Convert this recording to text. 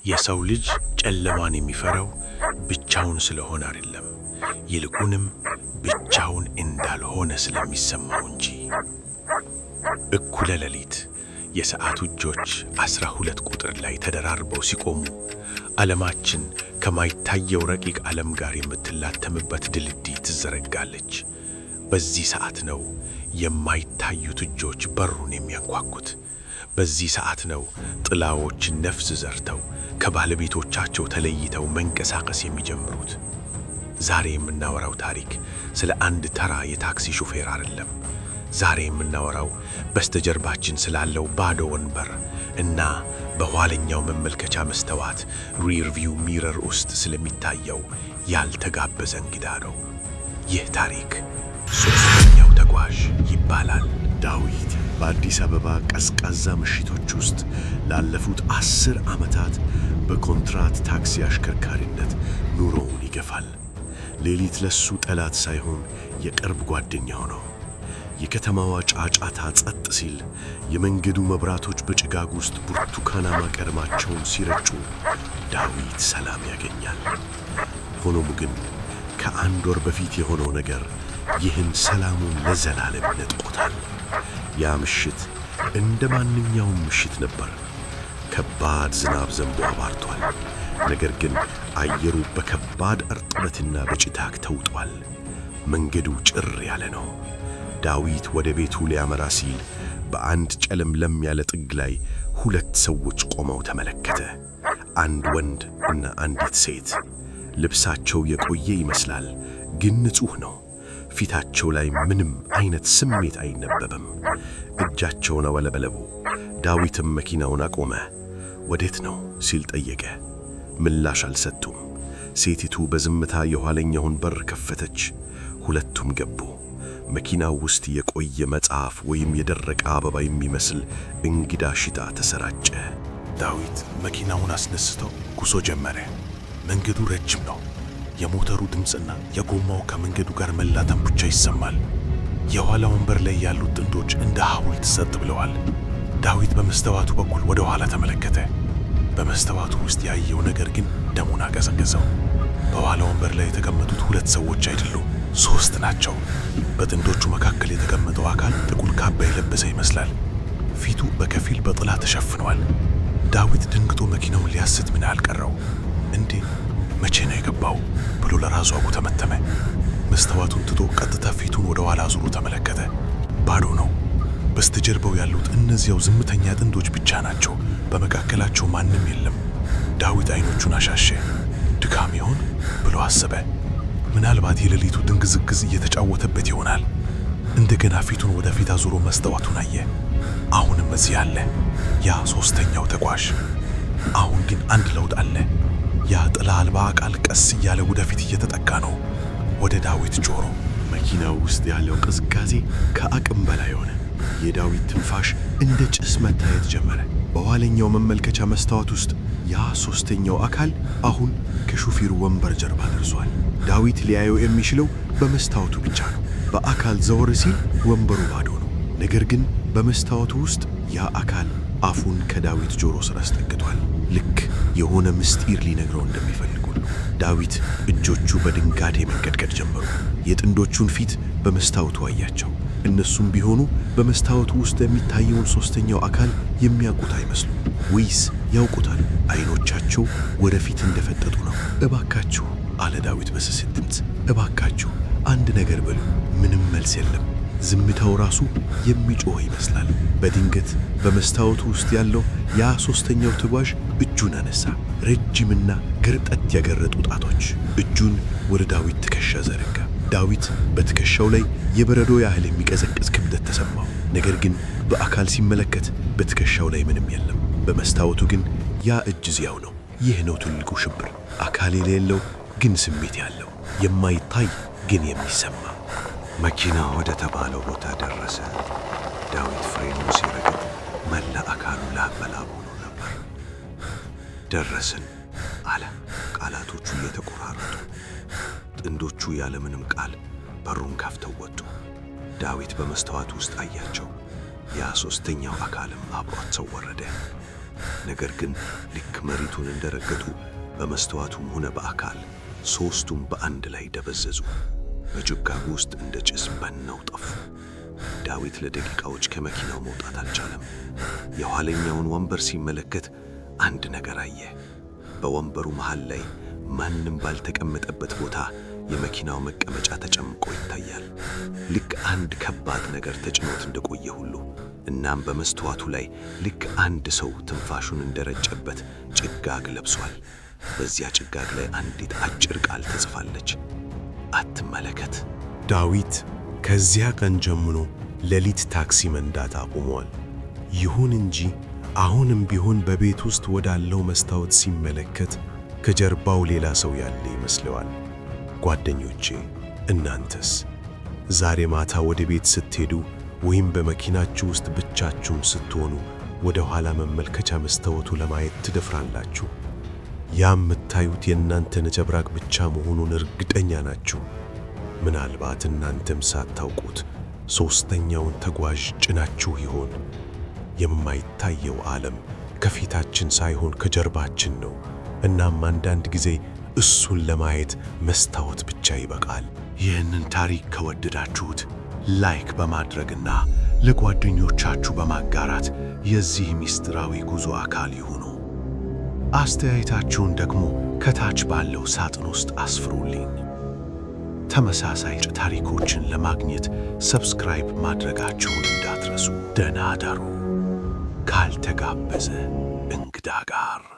የሰው ልጅ ጨለማን የሚፈራው ብቻውን ስለሆነ አይደለም፣ ይልቁንም ብቻውን እንዳልሆነ ስለሚሰማው እንጂ። እኩለ ሌሊት የሰዓቱ እጆች 12 ቁጥር ላይ ተደራርበው ሲቆሙ ዓለማችን ከማይታየው ረቂቅ ዓለም ጋር የምትላተምበት ድልድይ ትዘረጋለች። በዚህ ሰዓት ነው የማይታዩት እጆች በሩን የሚያንኳኩት። በዚህ ሰዓት ነው ጥላዎች ነፍስ ዘርተው ከባለቤቶቻቸው ተለይተው መንቀሳቀስ የሚጀምሩት። ዛሬ የምናወራው ታሪክ ስለ አንድ ተራ የታክሲ ሹፌር አይደለም። ዛሬ የምናወራው በስተጀርባችን ስላለው ባዶ ወንበር እና በኋለኛው መመልከቻ መስተዋት rear view mirror ውስጥ ስለሚታየው ያልተጋበዘ እንግዳ ነው። ይህ ታሪክ "ሦስተኛው ተጓዥ" ይባላል። ዳዊት በአዲስ አበባ ቀዝቃዛ ምሽቶች ውስጥ ላለፉት 10 ዓመታት በኮንትራት ታክሲ አሽከርካሪነት ኑሮውን ይገፋል። ሌሊት ለሱ ጠላት ሳይሆን የቅርብ ጓደኛው ነው። የከተማዋ ጫጫታ ጸጥ ሲል፣ የመንገዱ መብራቶች በጭጋግ ውስጥ ብርቱካናማ ቀለማቸውን ሲረጩ ዳዊት ሰላም ያገኛል። ሆኖም ግን ከአንድ ወር በፊት የሆነው ነገር ይህን ሰላሙን ለዘላለም ነጥቆታል። ያ ምሽት እንደ ማንኛውም ምሽት ነበር። ከባድ ዝናብ ዘንቦ አባርቷል። ነገር ግን አየሩ በከባድ እርጥበትና በጭጋግ ተውጧል። መንገዱ ጭር ያለ ነው። ዳዊት ወደ ቤቱ ሊያመራ ሲል በአንድ ጨለምለም ያለ ጥግ ላይ ሁለት ሰዎች ቆመው ተመለከተ። አንድ ወንድ እና አንዲት ሴት። ልብሳቸው የቆየ ይመስላል፣ ግን ንጹሕ ነው። ፊታቸው ላይ ምንም አይነት ስሜት አይነበብም። እጃቸውን አውለበለቡ። ዳዊትም መኪናውን አቆመ። "ወዴት ነው?" ሲል ጠየቀ። ምላሽ አልሰጡም። ሴቲቱ በዝምታ የኋለኛውን በር ከፈተች። ሁለቱም ገቡ። መኪናው ውስጥ የቆየ መጽሐፍ ወይም የደረቀ አበባ የሚመስል እንግዳ ሽታ ተሰራጨ። ዳዊት መኪናውን አስነስቶ ጉዞ ጀመረ። መንገዱ ረጅም ነው። የሞተሩ ድምፅና የጎማው ከመንገዱ ጋር መላተም ብቻ ይሰማል። የኋላ ወንበር ላይ ያሉት ጥንዶች እንደ ሐውልት ጸጥ ብለዋል። ዳዊት በመስተዋቱ በኩል ወደ ኋላ ተመለከተ። በመስተዋቱ ውስጥ ያየው ነገር ግን ደሙን አቀዘቀዘው። በኋላ ወንበር ላይ የተቀመጡት ሁለት ሰዎች አይደሉም፣ ሦስት ናቸው። በጥንዶቹ መካከል የተቀመጠው አካል ጥቁር ካባ የለበሰ ይመስላል። ፊቱ በከፊል በጥላ ተሸፍኗል። ዳዊት ደንግጦ መኪናውን ሊያስት ምን አልቀረው። "እንዴ፣ መቼ ነው የገባው?" ብሎ ለራሱ አጉተመተመ። መስተዋቱን ትቶ ቀጥታ ፊቱን ወደ ኋላ አዙሮ ተመለከተ። ባዶ ነው። በስተጀርባው ያሉት እነዚያው ዝምተኛ ጥንዶች ብቻ ናቸው። በመካከላቸው ማንም የለም። ዳዊት አይኖቹን አሻሸ። ድካም ይሆን ብሎ አሰበ። ምናልባት የሌሊቱ ድንግዝግዝ እየተጫወተበት ይሆናል። እንደገና ፊቱን ወደፊት አዙሮ መስተዋቱን አየ። አሁንም እዚህ አለ፣ ያ ሦስተኛው ተጓዥ። አሁን ግን አንድ ለውጥ አለ። ያ ጥላ አልባ አካል ቀስ እያለ ወደፊት እየተጠጋ ነው፣ ወደ ዳዊት ጆሮ። መኪናው ውስጥ ያለው ቅዝቃዜ ከአቅም በላይ ሆነ። የዳዊት ትንፋሽ እንደ ጭስ መታየት ጀመረ። በኋለኛው መመልከቻ መስታወት ውስጥ ያ ሦስተኛው አካል አሁን ከሹፌሩ ወንበር ጀርባ ደርሷል። ዳዊት ሊያየው የሚችለው በመስታወቱ ብቻ ነው። በአካል ዘወር ሲል ወንበሩ ባዶ ነው። ነገር ግን በመስታወቱ ውስጥ ያ አካል አፉን ከዳዊት ጆሮ ስር አስጠግቷል። ልክ የሆነ ምስጢር ሊነግረው እንደሚፈልግ ሁሉ። ዳዊት እጆቹ በድንጋጤ መንቀጥቀጥ ጀመሩ። የጥንዶቹን ፊት በመስታወቱ አያቸው። እነሱም ቢሆኑ በመስታወቱ ውስጥ የሚታየውን ሦስተኛው አካል የሚያውቁት አይመስሉም። ወይስ ያውቁታል? አይኖቻቸው ወደፊት እንደፈጠጡ ነው። "እባካችሁ" አለ ዳዊት በስስት ድምፅ፣ "እባካችሁ አንድ ነገር በሉ።" ምንም መልስ የለም። ዝምታው ራሱ የሚጮህ ይመስላል። በድንገት በመስታወቱ ውስጥ ያለው ያ ሦስተኛው ተጓዥ እጁን አነሳ። ረጅምና ግርጠት ያገረጡ ጣቶች። እጁን ወደ ዳዊት ትከሻ ዘረጋ። ዳዊት በትከሻው ላይ የበረዶ ያህል የሚቀዘቅዝ ክብደት ተሰማው። ነገር ግን በአካል ሲመለከት በትከሻው ላይ ምንም የለም። በመስታወቱ ግን ያ እጅ እዚያው ነው። ይህ ነው ትልቁ ሽብር። አካል የሌለው ግን ስሜት ያለው፣ የማይታይ ግን የሚሰማ። መኪና ወደ ተባለው ቦታ ደረሰ። ዳዊት ፍሬኑን ሲረግጥ መላ አካሉ ላብ በላብ ሆኖ ነበር። "ደረስን" አለ፣ ቃላቶቹ እየተቆራረጡ። ጥንዶቹ ያለምንም ቃል በሩን ከፍተው ወጡ። ዳዊት በመስተዋት ውስጥ አያቸው። ያ ሦስተኛው አካልም አብሯቸው ወረደ። ነገር ግን ልክ መሬቱን እንደረገጡ በመስተዋቱም ሆነ በአካል ሦስቱም በአንድ ላይ ደበዘዙ። በጭጋጉ ውስጥ እንደ ጭስ በነው ጠፉ። ዳዊት ለደቂቃዎች ከመኪናው መውጣት አልቻለም። የኋለኛውን ወንበር ሲመለከት አንድ ነገር አየ። በወንበሩ መሃል ላይ ማንም ባልተቀመጠበት ቦታ የመኪናው መቀመጫ ተጨምቆ ይታያል። ልክ አንድ ከባድ ነገር ተጭኖት እንደቆየ ሁሉ። እናም በመስተዋቱ ላይ ልክ አንድ ሰው ትንፋሹን እንደረጨበት ጭጋግ ለብሷል። በዚያ ጭጋግ ላይ አንዲት አጭር ቃል ተጽፋለች። አትመለከት። ዳዊት ከዚያ ቀን ጀምሮ ሌሊት ታክሲ መንዳት አቁሟል። ይሁን እንጂ አሁንም ቢሆን በቤት ውስጥ ወዳለው መስታወት ሲመለከት ከጀርባው ሌላ ሰው ያለ ይመስለዋል። ጓደኞቼ፣ እናንተስ ዛሬ ማታ ወደ ቤት ስትሄዱ ወይም በመኪናችሁ ውስጥ ብቻችሁን ስትሆኑ ወደ ኋላ መመልከቻ መስታወቱ ለማየት ትደፍራላችሁ? ያ የምታዩት የእናንተ ነጸብራቅ ብቻ መሆኑን እርግጠኛ ናችሁ? ምናልባት እናንተም ሳታውቁት ሦስተኛውን ተጓዥ ጭናችሁ ይሆን? የማይታየው ዓለም ከፊታችን ሳይሆን ከጀርባችን ነው። እናም አንዳንድ ጊዜ እሱን ለማየት መስታወት ብቻ ይበቃል። ይህንን ታሪክ ከወደዳችሁት like በማድረግና ለጓደኞቻችሁ በማጋራት የዚህ ምስጢራዊ ጉዞ አካል ይሁኑ። አስተያየታችሁን ደግሞ ከታች ባለው ሳጥን ውስጥ አስፍሩልኝ። ተመሳሳይ ታሪኮችን ለማግኘት subscribe ማድረጋችሁን እንዳትረሱ። ደህና አደሩ። ካልተጋበዘ እንግዳ ጋር።